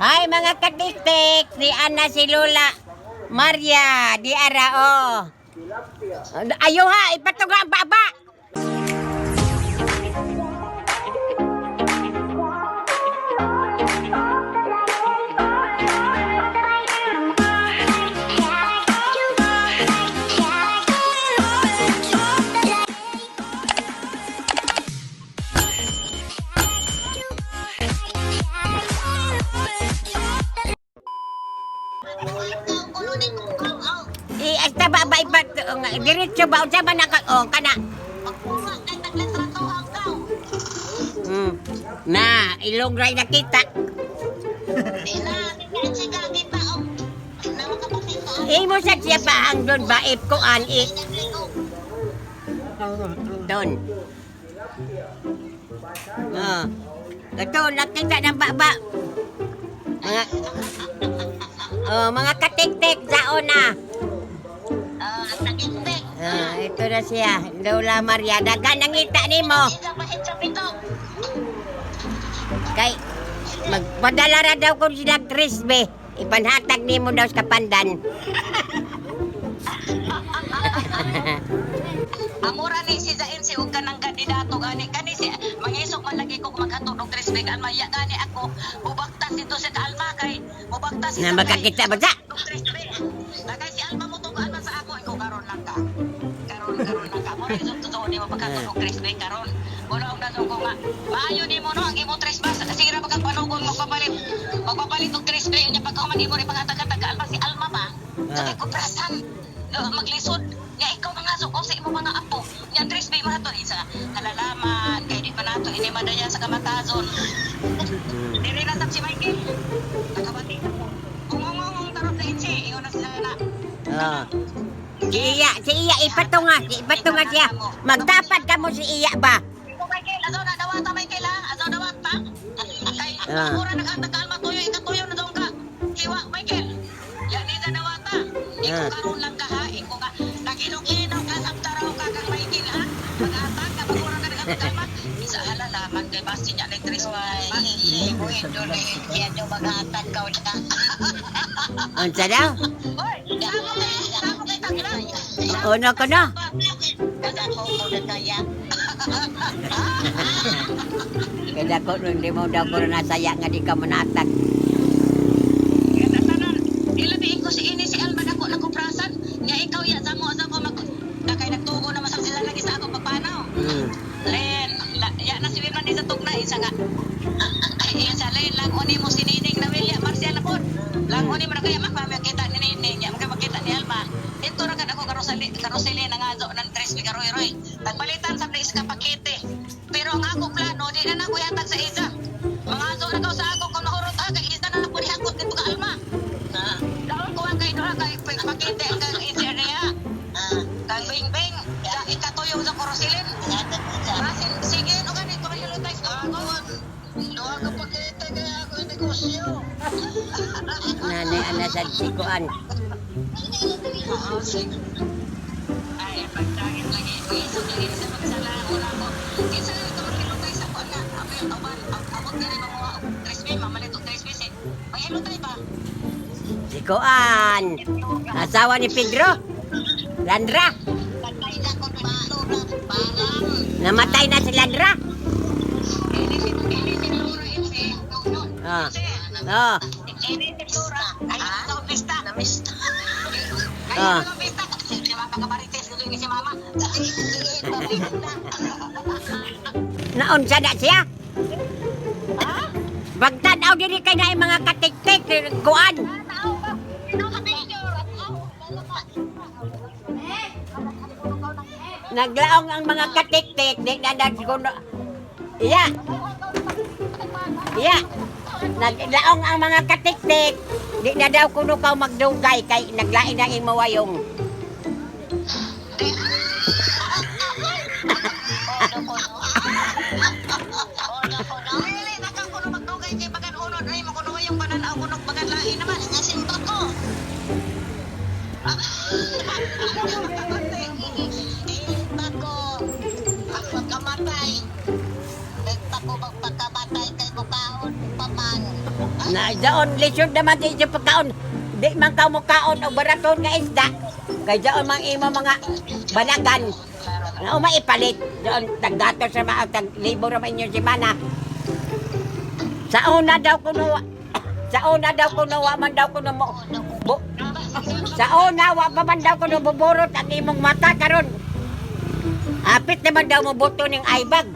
Ay, mga katiktik, si Ana, si Lola Maria, di ara oh. Ayo ha, ipatuga ang baba. I asta ba ipat diretso ba unsa man naka oh kana. Na, ilong ray nakita. Imo sa siya pa ang doon ba if kuan i doon. Oh. Ito, nakita ng baba. Mga Oh, mga katiktik sa una. Ah, ito na siya, Lola Maria. Dagan nangita nimo. Kay magpadala ra daw kung sila Crisbe. Ipanhatag nimo daw sa kapandan. Amura ni si Zain si og kanang kandidato gani kani si mangisog man lagi ko maghatod og tres big alma ya gani ako mubaktas dito sa Alma kay mubaktas Na magkakita ba sa? Og tres big. Kay si Alma mo tugaan man sa ako ikaw karon lang ka. Karon karon lang ka. Mura isog totoo ni mo paghatod og tres big karon. Wala og nasong ko nga maayo nimo no ang imo tres bas sige ra pagkang panugon magpapalit magpapalit og tres big nya pagkahuman imo ri paghatag Alma si Alma ba. Sa Ah. kay kuprasan. No, maglisod nya ikaw mga suko sa imong mga apo nya tres bay mga to isa kalalaman kay di pa nato ini madaya sa kamatazon diri na sab si Michael nakabati ungong tarot sa insi ingon na sila na. Oh. Si Iya ipatunga, si ipatunga siya. Magtapat ka mo si Iya ba? Ikaw, Michael, asaw na dawata Michael ha, asaw dawata kay Ah. mura naghatag ka Alma tuyo ikatuyo na daw ka hiwa Michael yan ni sa dawata ikaw karon lang ka ha ikaw ka naginog-inog ka sabtaraw ka kang Michael ha pag-atag ka pagura ka naghatag ka Alma isa halalaman kay basti niya ni Tris. Unsa daw? Hoy, samo kay tagla. Ono ko no. Kaya ko nung di mo daw ko nasaya nga di ka manatag. Tanan, ilabiin ko si ini si Alma dako na kuprasan. Nya ikaw ya samo sa ko mag na kay nagtugo naman sa sila lagi sa ako pagpanaw. Len, la, ya na si Wilman di sa tugna isa nga. Ay, iya sa Len lang uni mo si Nining na Wilya Marcial na pod. Lang uni mo na kaya makita ni Nining, ya makita ni Alma. Dito ra kad ako karosali karoseli na nga zo ng tres mi karoy roy. Tagpalitan sa place ka pakete. Pero ang ako plano di na nako yatag sa isa. Mga zo na ka sa ako kung nahurot ha kay isa na na pud hakot nito ka Alma. Daon ko ang kay duha kay pakete ang kang isa niya. Kang Bing Bing, sa ikatuyong sa korosilin. Basin, sige, no gani, kumahilo tayo sa ako. Duha ka pakete kaya ako yung negosyo. Nanay ana sa sikuan. Oo, sige. Ay, pagtangin lagi. Isog lagi sa magsala. Wala ko. Kinsa na ito maghilo tayo sa kuwan na. Abel, awan, abot na rin mamuha. 3B, mamalit og 3B. Maghilo tayo ba? Sikuan. Asawa ni Pedro. Landra. Namatay na si Landra. Ini si Laura, ini. Oh. Oh. Ini si Laura. Ay, sa pista. Namista. Ay, sa pista. Si mama kabarites, si mama. Naunsa na siya? Bagtanaw diri kay na mga katiktik kuan. Naglaong ang mga katiktik di na nagkuno. Iya. Iya. Naglaong ang mga katiktik di na daw kuno ka magdugay kay naglain na imo wayong. Dili na kang kuno magdugay kay bagan unon ay mo kuno yung pananaw kuno bagan lain naman. Nasimba ko. Imba ko. Ang pagkamatay. Nagpa ko magpagkamatay kay mukaon pa man. Na daon lisod naman di sa pagkaon. Di man ka mo kaon og baraton nga isda. Kay daon mang imo mga banagan. Na maipalit. Daon taggatos sa mga tag libo ra man inyong semana. Sa una daw kuno sa una daw kuno wa man daw kuno mo bu, sa una wa pa man daw kuno buburot ang imong mata karon. Apit naman daw mo buto ning eyebag.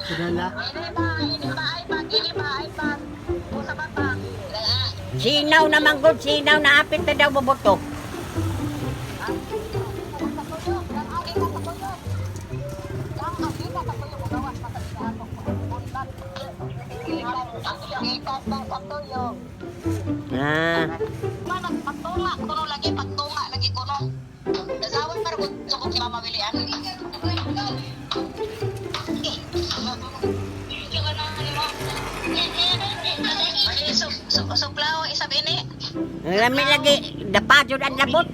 Sinala. Ini ba, ini ba iPad, ini ba iPad. Pusa ba pa? Sinaw naman gud, sinaw na apit na daw bubuto. Ah. Pagtunga kuno lagi, pagtunga lagi kuno. Nasawon para ko ko si Mama Wilian. Suplaw isab ini. Lami lagi dapa jud ang labot.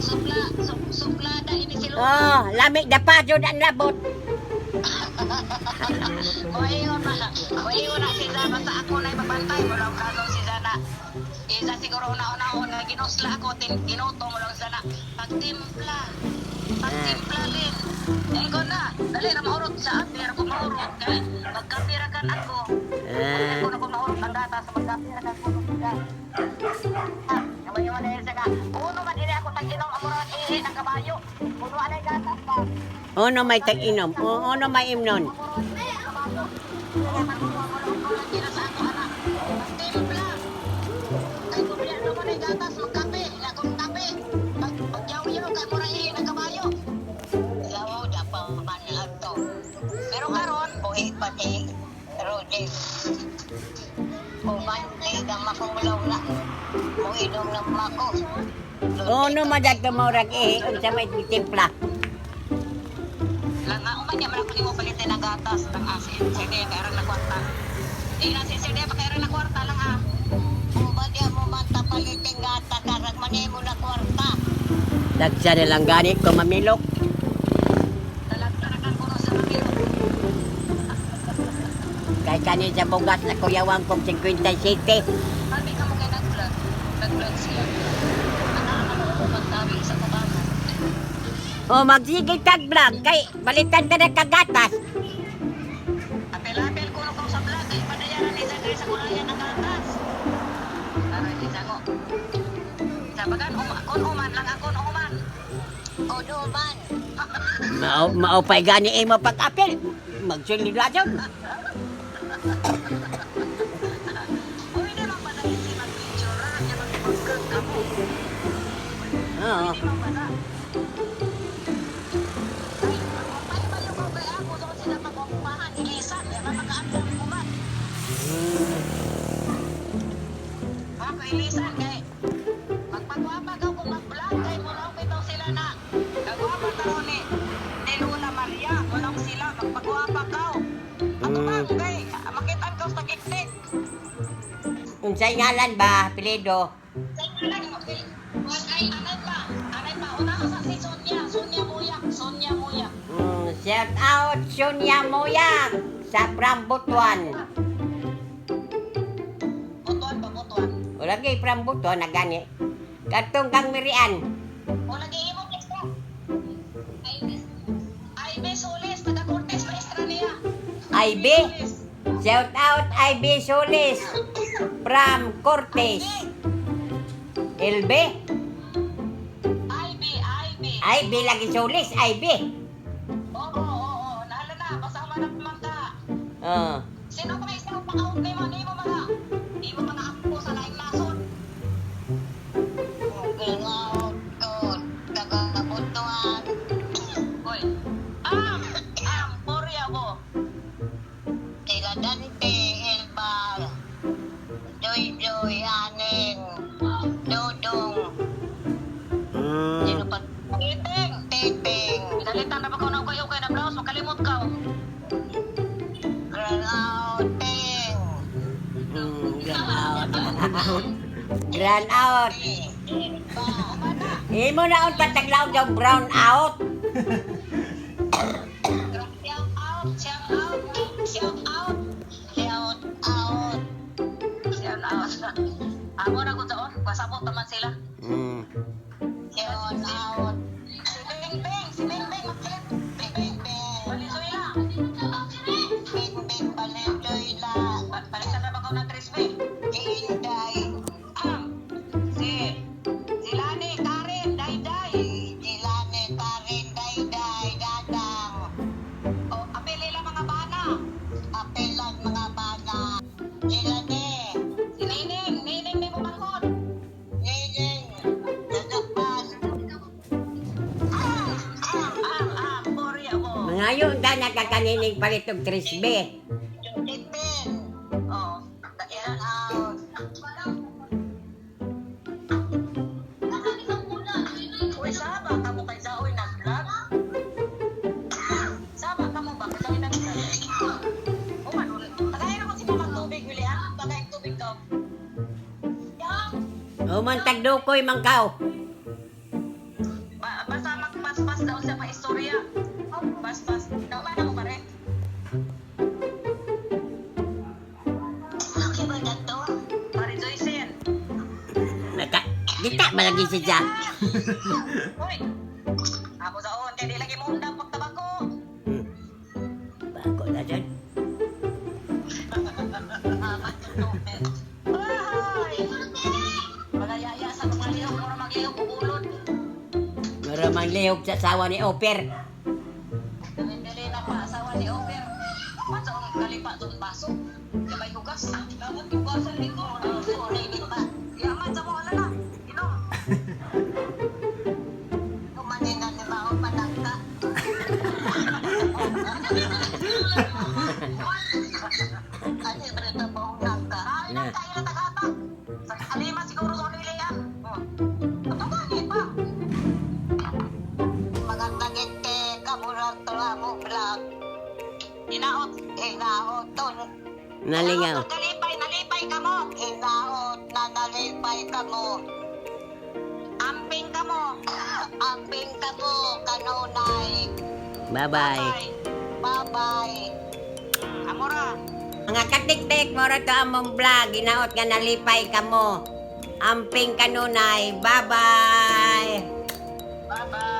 Supla, suplada ini si Lula. Oh, lami dapa jud ang labot. Moingon na, moingon na si Zana sa ako na ipabantay mo lang kaso si Zana. Isa siguro una-una nga ginusla ako tin ginuto mo lang sana. Pagtimpla. Pagtimpla din. Ingon na, dali na mahurot sa apir ko mahurot kay magkapira kan ako. Ah. Ako na ko mahurot ang data sa magkapira kan ko siya. Naman yung ano siya ka. Uno man dili ako tag-inom amuran ihi ng kabayo. Uno anay gatas ba. Uno may tag-inom, uno may imnon. Pero karon, Buhi pa si Rodel. Uman, eh, makulaw na. Muinom na mako. Uno madagto murag ihi unsa may timpla. lang nga uman niya man ako nimo palitin ang gatas ng asin. Sige, kaya na kwarta. Eh, nasi sige, kaya na kwarta lang ah. Uman niya mo man tapalitin gata karag manimo na kwarta. Dagsa na lang gani ko mamilok. Talagtarakan ko no sa mamilo. Kay kani sa bugas na kuyawan kong 57. Sabi ka mo kay nag-vlog. Nag-vlog siya. Ano ko magtawi sa kabago. O magsige tag vlog kay balitan ta na kagatas. Apel-apel ko no ko sa vlog. Ay padayaran ni sa sa kulayan ng gatas. Aray si Sango. Sabagan akon uman lang akon uman. O duman. Mao maupay gani imo pag-apil. Magsulod jud. Uy, di man pala si mag-picture ra niya mag-vlog ka mo. Oo. Di man pala. Ay, magpay-payo ko kay ako sa sila pag-upahan ilisan, ya makaandam ko man. Ako ilisan kay magpagwapa ka kung mag-vlog kay mulaw bitaw sila na. Kagwapa taron ni Lola Maria, mulaw sila magpagwapa ka. Ako ba kay makitaan ka sa kiktik. Unsay ngalan ba, apelyido? Ay, anay pa, anay pa. Una ka sa si Sonia, Sonia Muyak, Sonia Muyak. Shout out Sonia Moyang sa Prambutuan. Butuan ba, butuan? Wala kay Prambutuan na gani. Katong kang mirian. Wala kay imo extra. Ay, Solis, taga Cortez, maestra niya. IB. Shout out IB Solis from Cortez. LB? IB, IB. IB lagi Solis, IB. Oo, oo, oo. Nahala na, kasama na naman ka. Oh. Sino pa may isang pakaon kay mga imo mga apo sa laing nasod? Gingaw ko. Taga-butuan. Hoy. Am, Korea ko. Sila Dante, Elba. Joy Joy, Aneng. Dodong. Sino pa? Titing. Titing. Pinalitan na ba ko na kayo kay na blouse, makalimot ka. Granauting. Grand out. Imo na unta taglaw daw brown out. Shout out, shout out, shout out. Shout out. Shout out. Amo na ko taon, pasabot naman sila. Shout out. Si Beng Beng, si Beng Beng, magkilit. Bing Bing. Valenzuela. Bing Bing Valenzuela. Balik sa trabaho ng Trisbe. Si Inday. Si si Lani, Karen, Dayday. Si Lani, Karen, Dayday, Dadang. O, apel ila mga bana. Apel ang mga bana. Si Lani. Si Nining, Nining ni Mumanghon. Nining. Nanapan. Ah, Korea mo. Mga yun ta nakakanining palit og 3B. Josephine. Oh, Shout out. Uy, saba ka mo kay Zaoy nag-vlog? Saba ka mo ba? Kay Zaoy nag-vlog? Oh, man, tagayin ako si Mama tubig, Willie, ah. Tagayin tubig ka. Human tagdukoy man kaw. Ba basta magpaspas daw sa paistorya. Paspas. Daw ba na mo pare? Okay ba na to? Pare Joycen. Naka kita malagi si Jack. Uy. Ako sa on kay di lagi mo undang pagtabako. Bago na dyan. Amat yung tubig. Ay! Mga yaya sa mga lihok, mura maglihok ug ulod. Maramang lihok sa sawa ni Oper. Dali-dali na pa asawa ni Omer. Patso ang kalipa doon baso. Di may hugas. Dapat hugasan nito. Kulay ni pa. Yaman sa mo wala na. Inom. Kumanin na ni Mao Panangka. Ano yung brito buong nangka? Ay, Na. nang kayo na tagatag. Sa alima siguro sa nila yan. Oh. Ito pa. Mga taginte, kamuran to mo vlog. Hinaot. Hinaot to. Nalingaw. Nalipay, nalipay ka mo. Hinaot na nalipay ka mo. Amping ka mo. Amping ka mo, kanunay. Bye-bye. Bye-bye. Amora. Mga katiktik, mora to among vlog. Ginaot nga nalipay ka mo. Amping kanunay. Bye-bye. Bye-bye.